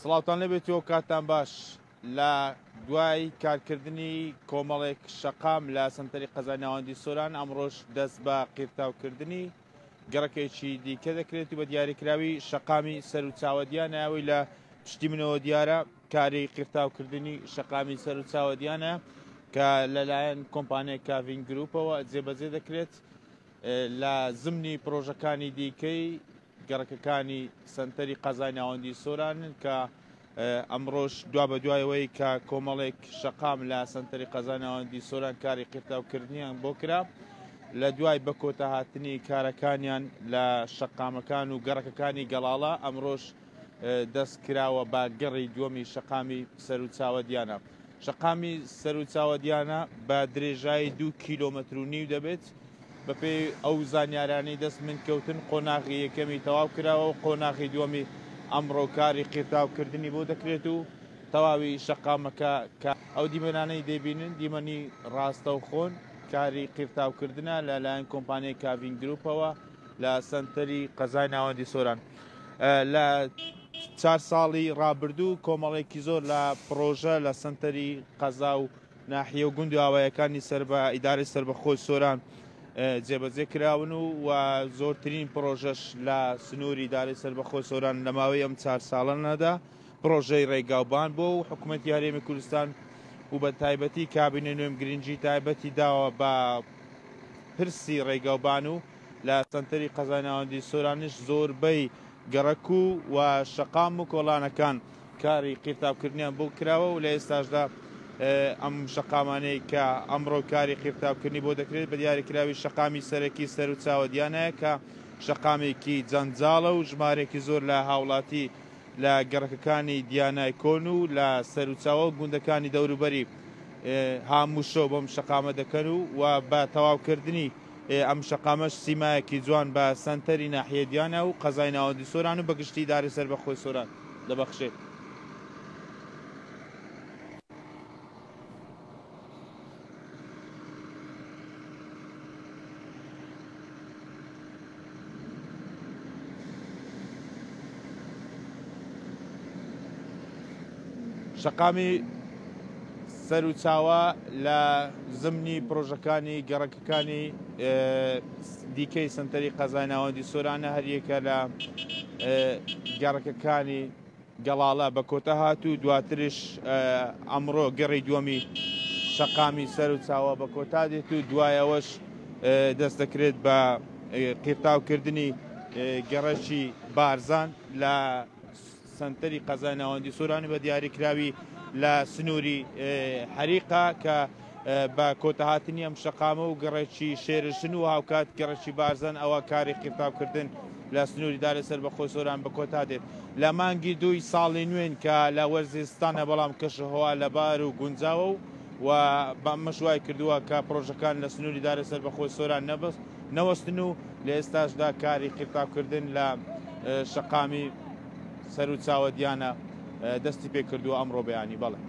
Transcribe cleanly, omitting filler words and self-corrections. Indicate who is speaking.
Speaker 1: سڵاوتان لێبێت و کاتتان باش. لە دوای کارکردنی کۆمەڵێک شەقام لە سەنتەری قەزای ناوەندی سۆران، ئەمڕۆش دەست بە قیرتاوکردنی گەڕەکێکی دیکە دەکرێت و بە دیاریکراوی شەقامی سەروچاوەدیانە، ئەوەی لە پشتی منەوە دیارە کاری قیرتاوکردنی شەقامی سەروچاوەدیانە کە لەلایەن کۆمپانیای کاڤین گروپەوە جێبەجێ دەکرێت لە زمنی پرۆژەکانی دیکەی گەڕەکەکانی سەنتەری قەزای ناوەندی سۆرانن کە ئەمڕۆش دوا بە دوایەوەی کە کۆمەڵێک شەقام لە سەنتەری قەزای ناوەندی سۆران کاری قیرتاوکردنیان بۆ کرا لە دوای بە کۆتا هاتنی کارەکانیان لە شەقامەکان و گەڕەکەکانی گەڵاڵە ئەمڕۆش دەست کراوە بە گەڕی دووەمی شەقامی سەروچاوە دیانە. شەقامی سەروچاوە دیانە بە درێژایی 2 کیلۆمەتر و نیو دەبێت. بەپێی ئەو زانیارانەی دەست من کەوتن قۆناغی یەکەمی تەواو کراوە و قۆناغی دووەمی ئەمڕۆ کاری قیرتاوکردنی بۆ دەکرێت و تەواوی شەقامەکە کە ئەو دیمەنانەی دەیبینن دیمەنی ڕاستەوخۆن کاری قیرتاوکردنە لەلایەن کۆمپانیای کاڤین گروپەوە لە سەنتەری قەزای ناوەندی سۆران. لە چار ساڵی ڕابردوو کۆمەڵێکی زۆر لە پڕۆژە لە سەنتەری قەزا و ناحیە و گوند و ئاوایەکانی سەر بە ئیدارەی سەربەخۆی سۆران جێبەجێ کراون و و زۆرترین پڕۆژەش لە سنووری ئیدارەی سەربەخۆی سۆران لە ماوەی ئەم چار ساڵانەدا پڕۆژەی ڕێگاوبان بۆ و حکوومەتی هەرێمی کوردستان و بە تایبەتی کابینە نوێم گرنگی تایبەتی داوە بە پرسی ڕێگاوبان و لە سەنتەری قەزای ناوەندی سۆرانیش زۆربەی گەڕەک و و شەقام و کۆڵانەکان کاری قیرتاوکردنیان بۆ کراوە و لە ئێستاشدا ئەم شەقامانەی کە ئەمڕۆ کاری قیرتاوکردنی بۆ دەکرێت بە دیاریکراوی شەقامی سەرەکی سەر و چاوەدیانە کە شەقامێکی جەنجاڵە و ژمارێکی زۆر لە هاوڵاتی لە گەڕەکەکانی دیانای کۆن و لە سەروچاوە و گوندەکانی دەوروبەری هاموشۆ بەم شەقامە دەکەن و و بە تەواوکردنی ئەم شەقامەش سیمایەکی جوان بە سەنتەری ناحیەی دیانا و قەزای ناوەندی سۆران و بە گشتی ئیدارەی سەربەخۆی سۆران دەبەخشێت. شەقامی سەروچاوە لە زمنی پرۆژەکانی گەڕەکەکانی دیکەی سنتەری قەزای ناوەندی سۆرانە هەریەکە لە گەڕەکەکانی گەڵاڵە بە کۆتا هات و دواترش ئەمڕۆ گەڕی دووەمی شەقامی سەر و چاوە بە کۆتا دێت و دوای ئەوەش دەست دەکرێت بە قیرتاوکردنی گەڕەکی بارزان لە سەنتەری قەزای ناوەندی سۆرانی بە دیاریکراوی لە سنووری حەریقە کە بە کۆتاهاتنی ئەم شەقامە و گەڕەکی شێرژن و هاوکات گەڕەکی بارزان ئەوە کاری قیرتاوکردن لە سنووری دارە سەربەخۆی سۆران بە کۆتا دێت. لە مانگی دووی ساڵی نوێن کە لە وەرزی زستانە بەڵام کەشوهەوا لەبار و گونجاوە و و بەمەش وای کردووە کە پڕۆژەکان لە سنووری دارە سەربەخۆی سۆران نەوەستن و لە ئێستاشدا کاری قیرتاوکردن لە شەقامی سەروچاوە دیانە دەستی پێکردووە ئەمڕۆ بەیانی. بەڵێ.